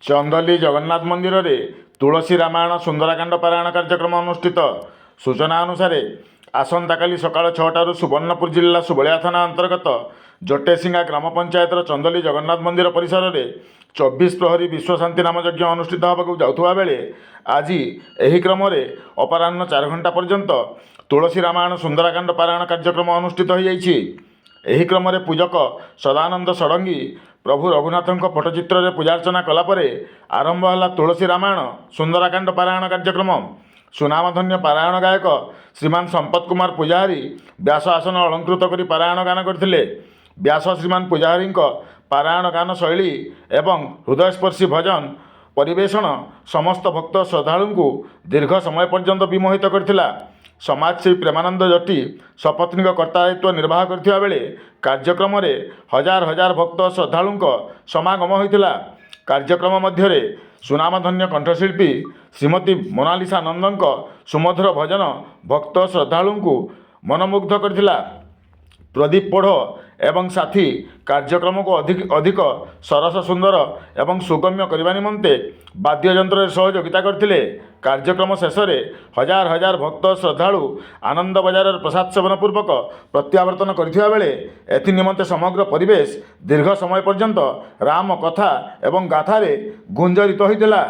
ଚନ୍ଦଲି ଜଗନ୍ନାଥ ମନ୍ଦିରରେ ତୁଳସୀ ରାମାୟଣ ସୁନ୍ଦରାକାଣ୍ଡ ପାରାୟଣ କାର୍ଯ୍ୟକ୍ରମ ଅନୁଷ୍ଠିତ। ସୂଚନା ଅନୁସାରେ, ଆସନ୍ତାକାଲି ସକାଳ 6ଟାରୁ ସୁବର୍ଣ୍ଣପୁର ଜିଲ୍ଲା ସୁବଳିଆ ଥାନା ଅନ୍ତର୍ଗତ ଜଟେସିଙ୍ଗା ଗ୍ରାମ ପଞ୍ଚାୟତର ଚନ୍ଦଲି ଜଗନ୍ନାଥ ମନ୍ଦିର ପରିସରରେ 24 ପ୍ରହରୀ ବିଶ୍ୱଶାନ୍ତି ନାମଯଜ୍ଞ ଅନୁଷ୍ଠିତ ହେବାକୁ ଯାଉଥିବା ବେଳେ, ଆଜି ଏହି କ୍ରମରେ ଅପରାହ୍ନ 4 ଘଣ୍ଟା ପର୍ଯ୍ୟନ୍ତ ତୁଳସୀ ରାମାୟଣ ସୁନ୍ଦରାକାଣ୍ଡ ପାରାୟଣ କାର୍ଯ୍ୟକ୍ରମ ଅନୁଷ୍ଠିତ ହୋଇଯାଇଛି। ଏହି କ୍ରମରେ ପୂଜକ ସଦାନନ୍ଦ ଷଡ଼ଙ୍ଗୀ ପ୍ରଭୁ ରଘୁନାଥଙ୍କ ଫଟୋଚିତ୍ରରେ ପୂଜାର୍ଚ୍ଚନା କଲା ପରେ ଆରମ୍ଭ ହେଲା ତୁଳସୀ ରାମାୟଣ ସୁନ୍ଦରାକାଣ୍ଡ ପାରାୟଣ କାର୍ଯ୍ୟକ୍ରମ। ସୁନାମଧନ୍ୟ ପାରାୟଣ ଗାୟକ ଶ୍ରୀମାନ ସମ୍ପତ କୁମାର ପୂଜାହାରୀ ବ୍ୟାସ ଆସନ ଅଳଙ୍କୃତ କରି ପାରାୟଣ ଗାନ କରିଥିଲେ। ବ୍ୟାସ ଶ୍ରୀମାନ ପୂଜାହାରୀଙ୍କ ପାରାୟଣ ଗାନ ଶୈଳୀ ଏବଂ ହୃଦୟସ୍ପର୍ଶୀ ଭଜନ ପରିବେଷଣ ସମସ୍ତ ଭକ୍ତ ଶ୍ରଦ୍ଧାଳୁଙ୍କୁ ଦୀର୍ଘ ସମୟ ପର୍ଯ୍ୟନ୍ତ ବିମୋହିତ କରିଥିଲା। ସମାଜସେବୀ ପ୍ରେମାନନ୍ଦ ଜଟି ସପତ୍ନୀକ କର୍ତ୍ତା ଦାୟିତ୍ୱ ନିର୍ବାହ କରିଥିବା ବେଳେ କାର୍ଯ୍ୟକ୍ରମରେ ହଜାର ହଜାର ଭକ୍ତ ଶ୍ରଦ୍ଧାଳୁଙ୍କ ସମାଗମ ହୋଇଥିଲା। କାର୍ଯ୍ୟକ୍ରମ ମଧ୍ୟରେ ସୁନାମଧନ୍ୟ କଣ୍ଠଶିଳ୍ପୀ ଶ୍ରୀମତୀ ମୋନାଲିସା ନନ୍ଦଙ୍କ ସୁମଧୁର ଭଜନ ଭକ୍ତ ଶ୍ରଦ୍ଧାଳୁଙ୍କୁ ମନମୁଗ୍ଧ କରିଥିଲା। ପ୍ରଦୀପ ପୋଢ଼ ଏବଂ ସାଥୀ କାର୍ଯ୍ୟକ୍ରମକୁ ଅଧିକ ଅଧିକ ସରସ, ସୁନ୍ଦର ଏବଂ ସୁଗମ୍ୟ କରିବା ନିମନ୍ତେ ବାଦ୍ୟଯନ୍ତ୍ରରେ ସହଯୋଗିତା କରିଥିଲେ। କାର୍ଯ୍ୟକ୍ରମ ଶେଷରେ ହଜାର ହଜାର ଭକ୍ତ ଶ୍ରଦ୍ଧାଳୁ ଆନନ୍ଦ ବଜାରରେ ପ୍ରସାଦ ସେବନ ପୂର୍ବକ ପ୍ରତ୍ୟାବର୍ତ୍ତନ କରିଥିବା ବେଳେ, ଏଥି ନିମନ୍ତେ ସମଗ୍ର ପରିବେଶ ଦୀର୍ଘ ସମୟ ପର୍ଯ୍ୟନ୍ତ ରାମ କଥା ଏବଂ ଗାଥାରେ ଗୁଞ୍ଜରିତ ହୋଇଥିଲା।